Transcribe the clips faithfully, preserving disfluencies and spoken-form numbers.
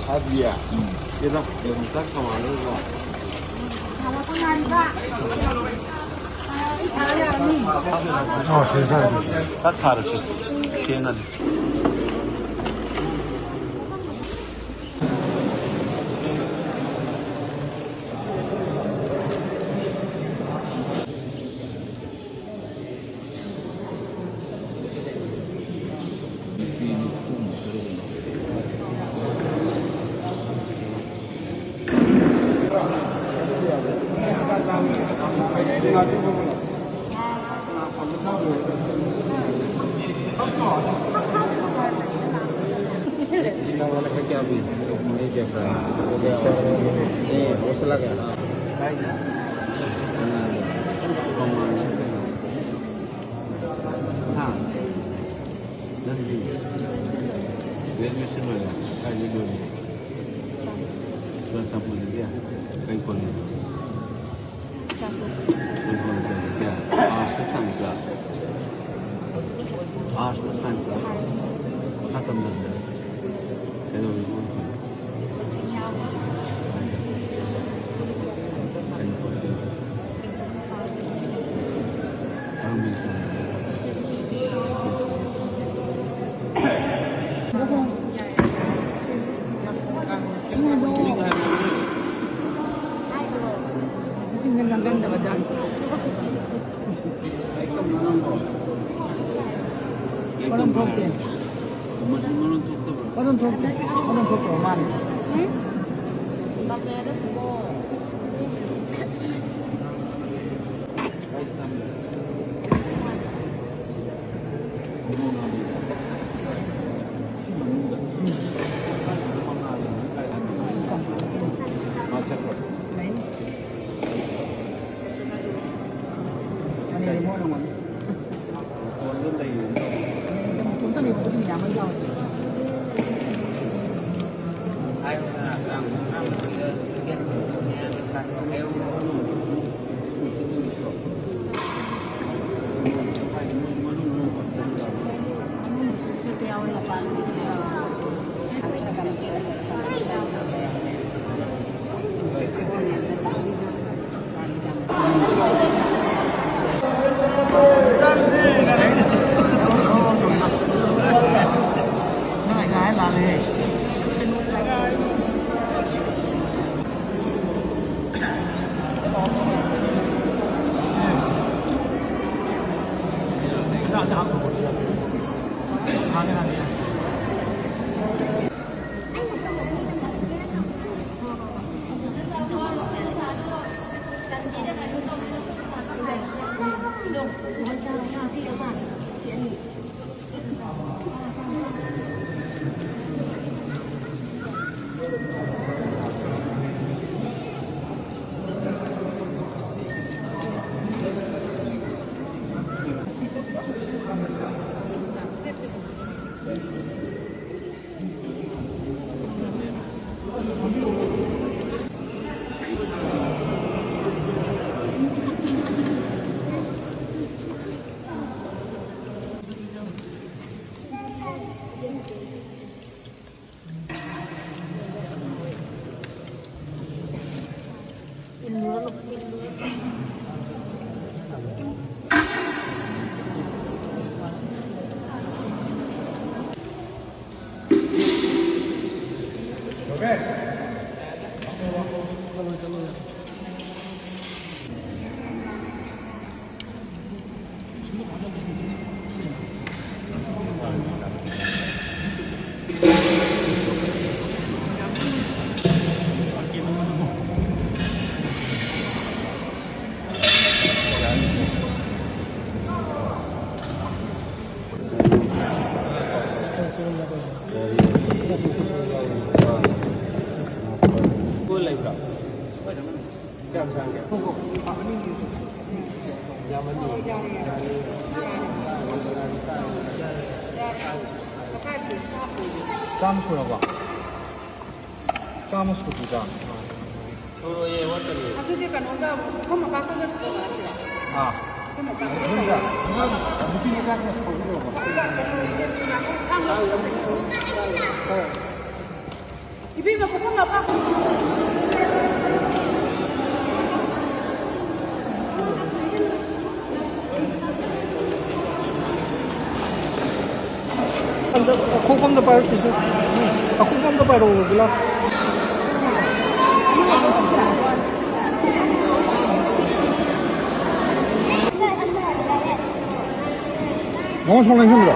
ꯍꯥꯞꯄꯤꯌꯦ꯫ ꯏꯔꯣ, ꯆꯥꯛ ꯊꯣꯡꯉꯒ꯫ ꯆꯥꯛ ꯊꯥꯔꯁꯤ꯫ ꯊꯦꯡꯉꯅꯤ꯫ इसका वाला का क्या अभी? नहीं देख रहा है। हो गया। नहीं, हौसला गया। हाँ। हाँ। ꯅꯪꯗꯤ ꯒ꯭ꯔꯦꯖꯨꯑꯦꯁꯟ ꯂꯣꯏꯔꯦ? ꯀꯥꯏꯗꯩ ꯂꯣꯏꯔꯤꯅꯣ? ꯆꯨꯔꯥꯆꯥꯟꯄꯨꯔꯗꯒꯤ? ꯀꯩ ꯀꯣꯂꯦꯖ? ꯆꯨꯔꯥꯆꯥꯟꯄꯨꯔꯗꯒꯤ? ꯑꯥꯔꯠꯁꯂ ꯁꯥꯏꯟꯁꯂ? ꯑꯥꯔꯠꯁꯂ ꯁꯥꯏꯟꯁꯂ? ꯃꯈꯥ ꯇꯝꯗꯕꯗ? ꯀꯩꯗꯧꯔꯤꯅꯣ? ꯀꯩꯅꯣ ꯀꯣꯆꯤꯡ? ꯃꯔꯝ ꯊꯣꯛꯇꯦ꯫ ꯃꯔꯝ ꯊꯣꯛꯇꯦ꯫ ꯃꯔꯝ ꯊꯣꯛꯇ꯭ꯔꯣ ꯃꯥꯅ? ꯂꯩꯕ꯭ꯔꯣ? ꯀꯌꯥꯝ ꯆꯪꯒꯦ? ꯌꯥꯝꯃꯅꯤ꯫ ꯆꯥꯝꯃ ꯁꯨꯔꯕꯣ? ꯆꯥꯝꯃ ꯁꯨꯗ꯭ꯔꯤꯗ꯫ ꯑꯗꯨꯗꯤ ꯀꯩꯅꯣꯒ ꯄꯨꯈꯝ ꯑꯄꯥꯛꯄꯒ ꯄꯨꯔꯛꯑꯁꯤꯔꯣ? ꯑꯥ꯫ ꯄꯨꯈꯝ ꯑꯄꯥꯛꯄꯒ ꯌꯨꯝꯗ ꯇꯧꯔꯒ꯫ ꯑꯉꯥꯡ ꯅꯨꯄꯤ ꯃꯆꯥ ꯈꯔ ꯊꯣꯡꯕꯤꯔꯛꯑꯣ꯫ ꯏꯕꯦꯝꯃ, ꯄꯨꯈꯝ ꯑꯄꯥꯛꯄ꯫ ꯑꯝꯇ, ꯑꯈꯣꯛꯄ ꯑꯝꯇ ꯄꯥꯏꯔꯛꯈꯤꯁꯦ꯫ ꯑꯈꯣꯛꯄ ꯑꯝꯇ ꯄꯥꯏꯔꯛꯑꯣ, ꯒꯨꯂꯥꯞ꯫ ꯃꯉꯣꯟ ꯁꯣꯝ ꯂꯦꯡꯁꯤꯟꯕꯤꯔꯣ꯫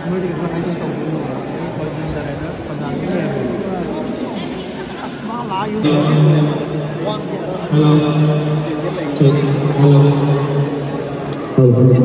ꯃꯣꯏꯗꯤ ꯀꯩꯁꯨ ꯍꯥꯏꯗꯣꯛ ꯇꯧꯗꯣꯏꯅꯣ? ꯀꯣꯏ ꯍꯟꯗꯔꯦꯅ ꯄꯟꯖꯥꯕꯒꯤ ꯂꯩꯔꯝꯃꯦ꯫ ꯑꯁ, ꯃꯥ ꯂꯥꯛꯑ ꯌꯨꯝ꯫ Hello. Check. Hello. Hello.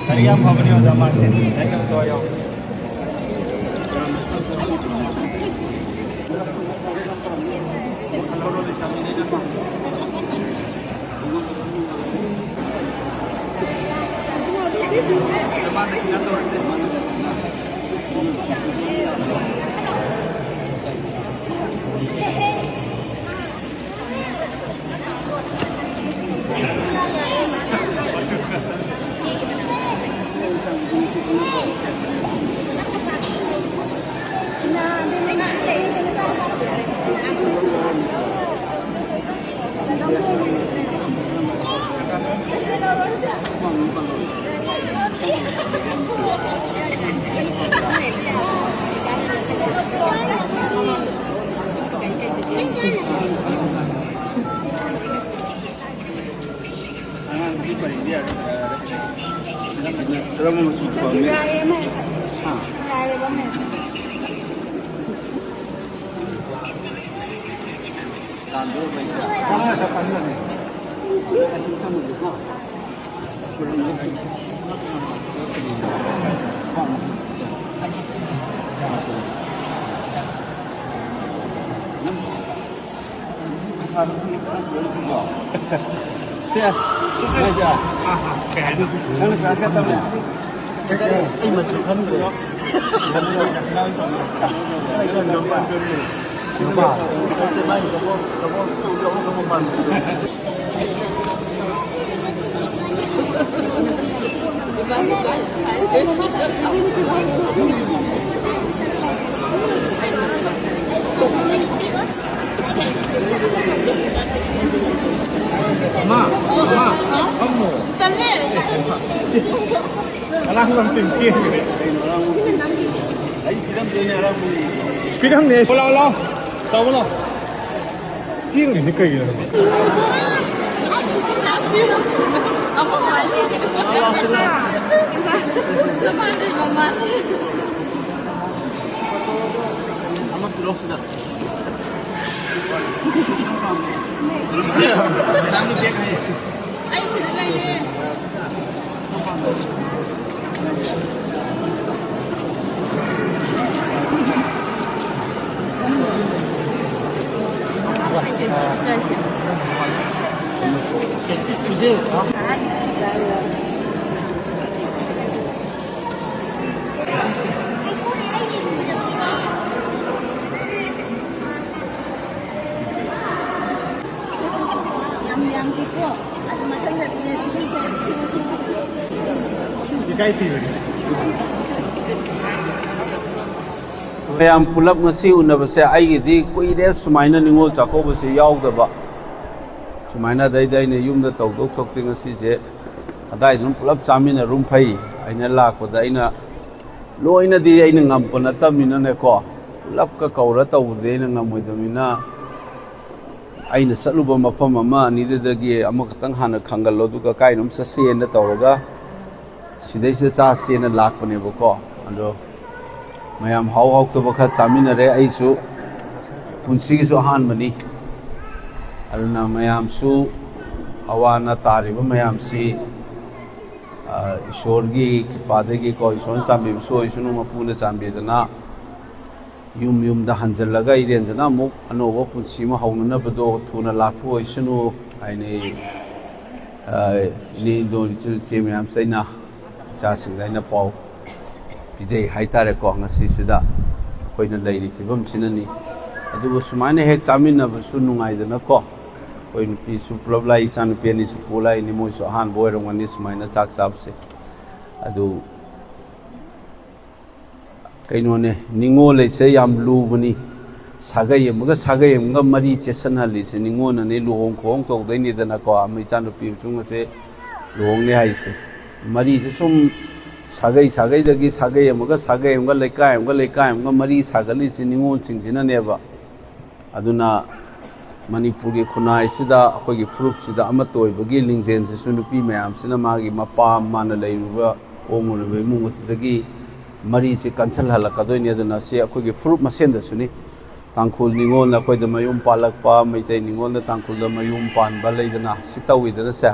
ꯂꯥꯏꯔꯤꯛ ꯌꯥꯝ ꯐꯕꯅꯤ ꯑꯣꯖꯥ ꯃꯥꯁꯦ꯫ ꯂꯥꯏꯔꯤꯛ ꯌꯥꯝ ꯊꯋꯥꯏ ꯌꯥꯎꯕꯅꯤ꯫ ꯑꯉꯥꯡꯗꯤ ꯄꯔꯤꯡꯗꯤ ꯌꯥꯔꯦ꯫ ꯀꯔꯝꯕ ꯃꯆꯨ ꯄꯥꯝꯃꯤ? ꯌꯥꯏꯌꯦ, ꯑꯃ ꯍꯦꯛꯇ꯫ ꯍꯥ? ꯌꯥꯏꯌꯦꯕ, ꯑꯃ ꯍꯦꯛꯇ꯫ ꯇꯥꯟꯗꯣꯏꯔꯣ ꯀꯩꯅꯣ? ꯀꯥꯟꯅ ꯁꯛ ꯀꯥꯟꯅꯅꯤ꯫ ꯑꯁꯤ ꯊꯝꯃꯒꯦꯀꯣ꯫ ꯁꯦ, ꯁꯦ, ꯁꯦ꯫ ꯅꯪꯅ ꯀ꯭ꯂꯥꯁ ꯀꯌꯥ ꯇꯝꯃꯦ? ꯑꯩ ꯃꯆꯨ ꯈꯪꯗ꯭ꯔꯦ꯫ ꯑꯩ ꯀꯣꯟꯗꯣꯝ ꯄꯥꯟꯗꯣꯔꯤ꯫ ꯑꯃ, ꯑꯃ, ꯐꯝꯃꯣ꯫ ꯇꯜꯂꯦ꯫ ꯉꯔꯥꯡ ꯂꯝꯇꯤꯟ ꯆꯦꯟꯈ꯭ꯔꯦ꯫ ꯀꯩꯅꯣ, ꯉꯔꯥꯡ ꯑꯩ ꯐꯤꯂꯝꯗꯨꯅꯦ, ꯉꯔꯥꯡ ꯐꯤꯂꯝꯅꯦ꯫ ꯂꯥꯛꯑꯣ, ꯂꯥꯛꯑꯣ꯫ ꯇꯧꯕ ꯂꯥꯛꯑꯣ꯫ ꯆꯦꯟꯈ꯭ꯔꯤꯁꯦ ꯀꯩꯒꯤꯅꯣ ꯈꯪꯕ꯭ꯔꯥ? ꯑꯃ ꯄꯤꯔꯛꯑꯣ ꯁꯤꯗ꯫ ꯑꯩ ꯁꯤꯗ ꯂꯩꯌꯦ꯫ ꯌꯥꯝ ꯌꯥꯝꯗꯦꯀꯣ꯫ ꯑꯗꯨ ꯃꯊꯪꯗꯗꯤꯅꯦ, ꯁꯤꯒꯨꯝꯕꯁꯦ ꯁꯤꯒꯨꯝꯕ ꯁꯤꯒꯨꯝꯕ ꯏꯀꯥꯏ ꯊꯤꯕꯅꯦ꯫ ꯃꯌꯥꯝ ꯄꯨꯂꯞ ꯉꯁꯤ ꯎꯅꯕꯁꯦ ꯑꯩꯒꯤꯗꯤ ꯀꯨꯏꯔꯦ ꯁꯨꯃꯥꯏꯅ ꯅꯤꯉꯣꯜ ꯆꯥꯛꯀꯧꯕꯁꯦ ꯌꯥꯎꯗꯕ꯫ ꯁꯨꯃꯥꯏꯅ ꯑꯗꯩꯗ ꯑꯩꯅ ꯌꯨꯝꯗ ꯇꯧꯗꯧ ꯁꯔꯨꯛꯇꯤ ꯉꯁꯤꯁꯦ ꯑꯗꯥꯏꯗ ꯑꯗꯨꯝ ꯄꯨꯂꯞ ꯆꯥꯃꯤꯟꯅꯔꯨꯝ ꯐꯩ꯫ ꯑꯩꯅ ꯂꯥꯛꯄꯗ ꯑꯩꯅ ꯂꯣꯏꯅꯗꯤ ꯑꯩꯅ ꯉꯝꯕ ꯅꯠꯇꯕꯅꯤꯅꯅꯦꯀꯣ, ꯄꯨꯂꯞꯀ ꯀꯧꯔ ꯇꯧꯕꯗꯤ ꯑꯩꯅ ꯉꯝꯃꯣꯏꯗꯕꯅꯤꯅ, ꯑꯩꯅ ꯆꯠꯂꯨꯕ ꯃꯐꯝ ꯑꯃ ꯑꯅꯤꯗꯨꯗꯒꯤ ꯑꯃꯈꯛꯇꯪ ꯍꯥꯟꯅ ꯈꯪꯒꯜꯂꯣ, ꯑꯗꯨꯒ ꯀꯥꯏꯅꯣꯝ ꯆꯠꯁꯦꯅ ꯇꯧꯔꯒ ꯁꯤꯗꯩꯁꯤꯗ ꯆꯥꯁꯦꯅ ꯂꯥꯛꯄꯅꯦꯕꯀꯣ꯫ ꯑꯗꯣ ꯃꯌꯥꯝ ꯍꯥꯎ ꯍꯥꯎꯇꯕ ꯈꯔ ꯆꯥꯃꯤꯟꯅꯔꯦ꯫ ꯑꯩꯁꯨ ꯄꯨꯟꯁꯤꯒꯤꯁꯨ ꯑꯍꯥꯟꯕꯅꯤ꯫ ꯑꯗꯨꯅ ꯃꯌꯥꯝꯁꯨ ꯑꯋꯥ ꯑꯅꯥ ꯇꯥꯔꯤꯕ ꯃꯌꯥꯝꯁꯤ, ꯑ, ꯏꯁꯣꯔꯒꯤ ꯀ꯭ꯔꯤꯄꯥꯗꯒꯤꯀꯣ, ꯏꯁꯣꯔꯅ ꯆꯥꯟꯕꯤꯕꯁꯨ ꯑꯣꯏꯁꯅꯨ, ꯃꯄꯨꯅ ꯆꯥꯟꯕꯤꯗꯅ ꯌꯨꯝ ꯌꯨꯝꯗ ꯍꯟꯖꯤꯜꯂꯒ ꯏꯔꯦꯟꯖꯅ ꯑꯃꯨꯛ ꯑꯅꯧꯕ ꯄꯨꯟꯁꯤ ꯑꯃ ꯍꯧꯅꯅꯕꯗꯣ ꯊꯨꯅ ꯂꯥꯛꯄ ꯑꯣꯏꯁꯅꯨ ꯍꯥꯏꯅ ꯑꯩ, ꯑ, ꯏꯅꯦ ꯏꯟꯗꯣꯜ ꯏꯆꯤꯜ ꯏꯆꯦ ꯃꯌꯥꯝꯁꯦ ꯑꯩꯅ, ꯏꯆꯥꯁꯤꯡꯗ ꯑꯩꯅ ꯄꯥꯎ ꯄꯤꯖꯩ ꯍꯥꯏꯇꯥꯔꯦꯀꯣ꯫ ꯉꯁꯤꯁꯤꯗ ꯑꯩꯈꯣꯏꯅ ꯂꯩꯔꯤ ꯐꯤꯕꯝꯁꯤꯅꯅꯤ꯫ ꯑꯗꯨꯕꯨ ꯁꯨꯃꯥꯏꯅ ꯍꯦꯛ ꯆꯥꯃꯤꯟꯅꯕꯁꯨ ꯅꯨꯡꯉꯥꯏꯗꯅꯀꯣ꯫ ꯑꯩꯈꯣꯏ ꯅꯨꯄꯤꯁꯨ ꯄꯨꯂꯞ ꯂꯥꯛꯏ, ꯏꯆꯥ ꯅꯨꯄꯤ ꯑꯅꯤꯁꯨ ꯄꯨ ꯂꯥꯛꯏꯅꯤ, ꯃꯣꯏꯁꯨ ꯑꯍꯥꯟꯕ ꯑꯣꯏꯔꯝꯒꯅꯤ ꯁꯨꯃꯥꯏꯅ ꯆꯥꯛ ꯆꯥꯕꯁꯦ꯫ ꯑꯗꯨ ꯀꯩꯅꯣꯅꯦ, ꯅꯤꯉꯣꯜ ꯍꯥꯏꯁꯦ ꯌꯥꯝ ꯂꯨꯕꯅꯤ꯫ ꯁꯥꯒꯩ ꯑꯃꯒ ꯁꯥꯒꯩ ꯑꯃꯒ ꯃꯔꯤ ꯆꯦꯠꯁꯟꯍꯜꯂꯤꯁꯦ ꯅꯤꯉꯣꯜꯅꯅꯦ꯫ ꯂꯨꯍꯣꯡ ꯈꯣꯡ ꯇꯧꯗꯣꯏꯅꯤꯗꯅꯀꯣ, ꯑꯃ ꯏꯆꯥ ꯅꯨꯄꯤ ꯑꯃꯁꯨꯡ ꯑꯁꯦ ꯂꯨꯍꯣꯡꯅꯤ ꯍꯥꯏꯁꯦ꯫ ꯃꯔꯤꯁꯦ ꯁꯨꯝ ꯁꯥꯒꯩ ꯁꯥꯒꯩꯗꯒꯤ ꯁꯥꯒꯩ ꯑꯃꯒ ꯁꯥꯒꯩ ꯑꯃꯒ ꯂꯩꯀꯥꯏ ꯑꯃꯒ ꯂꯩꯀꯥꯏ ꯑꯃꯒ ꯃꯔꯤ ꯁꯥꯒꯠꯂꯤꯁꯦ ꯅꯤꯉꯣꯜꯁꯤꯡꯁꯤꯅꯅꯦꯕ꯫ ꯑꯗꯨꯅ ꯃꯅꯤꯄꯨꯔꯒꯤ ꯈꯨꯟꯅꯥꯏꯁꯤꯗ ꯑꯩꯈꯣꯏꯒꯤ ꯐꯨꯔꯨꯞꯁꯤꯗ ꯑꯃꯠꯇ ꯑꯣꯏꯕꯒꯤ ꯂꯤꯡꯖꯦꯜꯁꯤꯁꯨ ꯅꯨꯄꯤ ꯃꯌꯥꯝꯁꯤꯅ ꯃꯥꯒꯤ ꯃꯄꯥ, ꯃꯥꯅ ꯂꯩꯔꯨꯕ, ꯑꯣꯡꯉꯨꯔꯤꯕ ꯏꯃꯨꯡ ꯑꯗꯨꯗꯒꯤ ꯃꯔꯤꯁꯤ ꯀꯟꯁꯜꯍꯜꯂꯛꯀꯗꯣꯏꯅꯤ꯫ ꯑꯗꯨꯅ ꯁꯤ ꯑꯩꯈꯣꯏꯒꯤ ꯐꯨꯔꯨꯞ ꯃꯁꯦꯟꯗꯁꯨꯅꯤ꯫ ꯇꯥꯡꯈꯨꯜ ꯅꯤꯉꯣꯜꯅ ꯑꯩꯈꯣꯏꯗ ꯃꯌꯨꯝ ꯄꯥꯜꯂꯛꯄ, ꯃꯩꯇꯩ ꯅꯤꯉꯣꯜꯅ ꯇꯥꯡꯈꯨꯜꯗ ꯃꯌꯨꯝ ꯄꯥꯟꯕ ꯂꯩꯗꯅ, ꯁꯤ ꯇꯧꯋꯤꯗꯅ ꯁꯦ꯫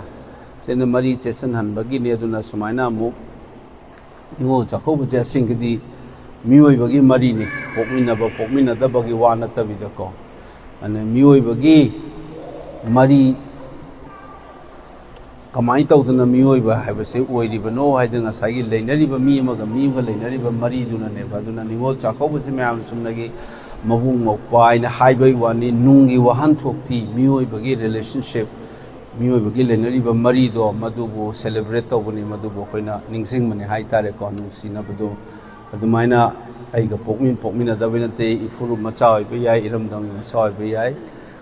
ꯁꯤꯅ ꯃꯔꯤ ꯆꯦꯠꯁꯤꯟꯍꯟꯕꯒꯤꯅꯤ꯫ ꯑꯗꯨꯅ ꯁꯨꯃꯥꯏꯅ ꯑꯃꯨꯛ ꯅꯤꯉꯣꯜ ꯆꯥꯛꯀꯧꯕꯁꯦ ꯑꯁꯦꯡꯒꯤꯗꯤ ꯃꯤꯑꯣꯏꯕꯒꯤ ꯃꯔꯤꯅꯤ, ꯄꯣꯛꯃꯤꯟꯅꯕ ꯄꯣꯛꯃꯤꯟꯅꯗꯕꯒꯤ ꯋꯥ ꯅꯠꯇꯕꯤꯗꯀꯣ꯫ ꯑꯗꯨꯅ ꯃꯤꯑꯣꯏꯕꯒꯤ ꯃꯔꯤ ꯀꯃꯥꯏꯅ ꯇꯧꯗꯅ ꯃꯤꯑꯣꯏꯕ ꯍꯥꯏꯕꯁꯦ ꯑꯣꯏꯔꯤꯕꯅꯣ ꯍꯥꯏꯗꯅ ꯉꯁꯥꯏꯒꯤ ꯂꯩꯅꯔꯤꯕ ꯃꯤ ꯑꯃꯒ ꯃꯤ ꯑꯃꯒ ꯂꯩꯅꯔꯤꯕ ꯃꯔꯤꯗꯨꯅꯅꯦꯕ꯫ ꯑꯗꯨꯅ ꯅꯤꯉꯣꯜ ꯆꯥꯛꯀꯧꯕꯁꯦ ꯃꯌꯥꯝ ꯆꯨꯝꯅꯒꯤ ꯃꯕꯨꯡ ꯃꯧꯄ꯭ꯋꯥ ꯍꯥꯏꯅ ꯍꯥꯏꯕꯒꯤ ꯋꯥꯅꯤ, ꯅꯨꯡꯒꯤ ꯋꯥꯍꯟꯊꯣꯛꯇꯤ ꯃꯤꯑꯣꯏꯕꯒꯤ ꯔꯤꯂꯦꯁꯟꯁꯤꯞ, ꯃꯤꯑꯣꯏꯕꯒꯤ ꯂꯩꯅꯔꯤꯕ ꯃꯔꯤꯗꯣ ꯃꯗꯨꯕꯨ ꯁꯦꯂꯦꯕ꯭ꯔꯦꯠ ꯇꯧꯕꯅꯤ, ꯃꯗꯨꯕꯨ ꯑꯩꯈꯣꯏꯅ ꯅꯤꯡꯁꯤꯡꯕꯅꯤ ꯍꯥꯏ ꯇꯥꯔꯦꯀꯣ, ꯅꯨꯡꯁꯤꯅꯕꯗꯣ꯫ ꯑꯗꯨꯃꯥꯏꯅ ꯑꯩꯒ ꯄꯣꯛꯃꯤꯟ ꯄꯣꯛꯃꯤꯟꯅꯗꯕ ꯅꯠꯇꯦ, ꯏꯐꯨꯔꯨꯞ ꯃꯆꯥ ꯑꯣꯏꯕ ꯌꯥꯏ, ꯏꯔꯝꯗꯝꯒꯤ ꯃꯆꯥ ꯑꯣꯏꯕ ꯌꯥꯏ꯫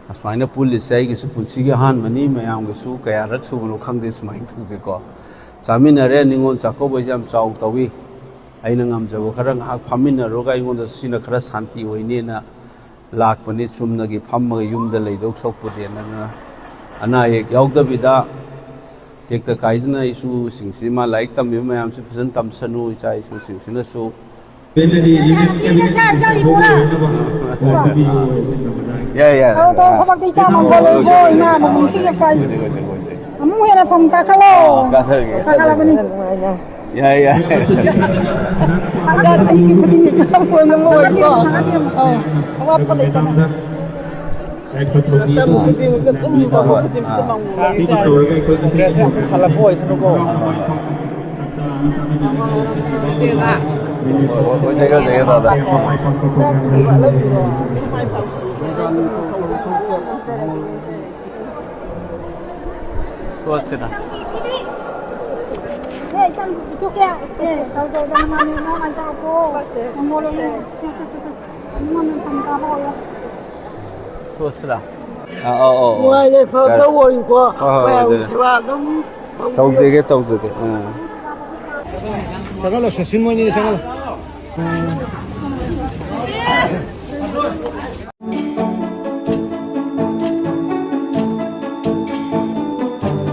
ꯑꯁꯨꯃꯥꯏꯅ ꯄꯨꯜꯂꯤꯁꯦ ꯑꯩꯒꯤꯁꯨ ꯄꯨꯟꯁꯤꯒꯤ ꯑꯍꯥꯟꯕꯅꯤ, ꯃꯌꯥꯝꯒꯤꯁꯨ ꯀꯌꯥꯔꯛ ꯁꯨꯕꯅꯣ ꯈꯪꯗꯦ ꯁꯨꯃꯥꯏꯅ ꯇꯧꯁꯦꯀꯣ꯫ ꯆꯥꯃꯤꯟꯅꯔꯦ, ꯅꯤꯉꯣꯜ ꯆꯥꯛꯀꯧꯕꯁꯦ ꯌꯥꯝ ꯆꯥꯎ ꯇꯧꯏ꯫ ꯑꯩꯅ ꯉꯝꯖꯕ ꯈꯔ ꯉꯥꯏꯍꯥꯛ ꯐꯝꯃꯤꯟꯅꯔꯨꯔꯒ ꯑꯩꯉꯣꯟꯗ ꯁꯤꯅ ꯈꯔ ꯁꯥꯟꯇꯤ ꯑꯣꯏꯅꯦꯅ ꯂꯥꯛꯄꯅꯤ, ꯆꯨꯝꯅꯒꯤ ꯐꯝꯃꯒ ꯌꯨꯝꯗ ꯂꯩꯗꯧ ꯁꯔꯨꯛꯄꯨꯗꯤ꯫ ꯑꯗꯨꯅ ꯑꯅꯥ ꯑꯌꯦꯛ ꯌꯥꯎꯗꯕꯤꯗ, ꯇꯦꯛꯇ ꯀꯥꯏꯗꯅ ꯏꯁꯨꯁꯤꯡꯁꯤ, ꯃꯥ ꯂꯥꯏꯔꯤꯛ ꯇꯝꯃꯤꯕ ꯃꯌꯥꯝꯁꯤ ꯐꯖꯅ ꯇꯝꯁꯅꯨ, ꯏꯆꯥ ꯏꯁꯨꯁꯤꯡꯁꯤꯅꯁꯨ꯫ ꯌꯥꯏ, ꯌꯥꯏ꯫ ꯇꯧ, ꯇꯧ, ꯊꯕꯛꯇꯤ ꯏꯆꯥ ꯃꯥꯡꯒꯣꯜ ꯂꯩꯀꯣ, ꯏꯃꯥ ꯑꯃꯨꯛ ꯅꯤꯡꯁꯤꯡꯉꯛꯄ ꯍꯥꯏꯁꯦ꯫ ꯍꯧꯖꯤꯛ, ꯍꯧꯖꯤꯛ, ꯍꯧꯖꯤꯛ꯫ ꯑꯃꯨꯛ ꯍꯦꯟꯅ ꯐꯝ ꯀꯥꯈꯠꯂꯣ꯫ ꯑꯥ, ꯀꯥꯈꯠꯂꯒꯦ꯫ ꯀꯥꯈꯠꯂꯕꯅꯤ꯫ ꯌꯥꯏ, ꯌꯥꯏ꯫ ꯏꯆꯥ ꯆꯍꯤꯒꯤ ꯈꯨꯗꯤꯡꯒꯤ ꯀꯥꯞꯄ ꯑꯣꯏꯅ ꯑꯣꯏꯀꯣ꯫ ꯑꯧ, ꯑꯋꯥꯠꯄ ꯂꯩꯇꯅ꯫ ꯃꯇꯝ ꯈꯨꯗꯤꯡꯃꯛꯇ ꯑꯗꯨꯝ ꯍꯣꯏ, ꯍꯣꯏ꯫ ꯃꯐꯝ ꯈꯨꯗꯤꯡꯃꯛꯇ ꯑꯥ꯫ ꯃꯥꯡꯒꯣꯜ ꯁꯤꯒꯤ ꯇꯧꯔꯒ ꯑꯩꯈꯣꯏ ꯉꯁꯤꯒꯤ ꯄ꯭ꯔꯦꯁꯁꯦ ꯄ꯭ꯔꯣꯒ꯭ꯔꯥꯝ ꯍꯜꯂꯛꯄ ꯑꯣꯏꯁꯅꯨꯀꯣ꯫ ꯍꯣꯏ, ꯍꯣꯏ, ꯍꯣꯏ꯫ ꯏꯕꯦꯝꯃ꯫ ꯍꯣꯏ, ꯍꯣꯏ, ꯍꯣꯏ, ꯖꯒꯥ, ꯖꯒꯥ, ꯇꯥꯗ꯫ ꯊꯣꯛꯂꯁꯤꯗ꯫ ꯊꯣꯛꯂꯁꯤꯗ꯫ ꯑꯥ, ꯑꯧ, ꯑꯧ, ꯑꯧ꯫ ꯅꯨꯡꯉꯥꯏ ꯌꯥꯏꯐꯕꯗ ꯑꯣꯏꯌꯨꯀꯣ꯫ ꯍꯣꯏ, ꯍꯣꯏ, ꯃꯌꯥꯝꯒꯤ ꯑꯣꯏꯖꯔꯦ꯫ ꯁꯦꯕꯥ ꯑꯗꯨꯝ ꯇꯧꯖꯒꯦ, ꯇꯧꯖꯒꯦ꯫ ꯑꯥ꯫ ꯆꯪꯍꯜꯂꯣ, ꯁꯨꯁꯤꯟ ꯃꯣꯏꯅꯤꯗ ꯆꯪꯍꯜꯂꯣ꯫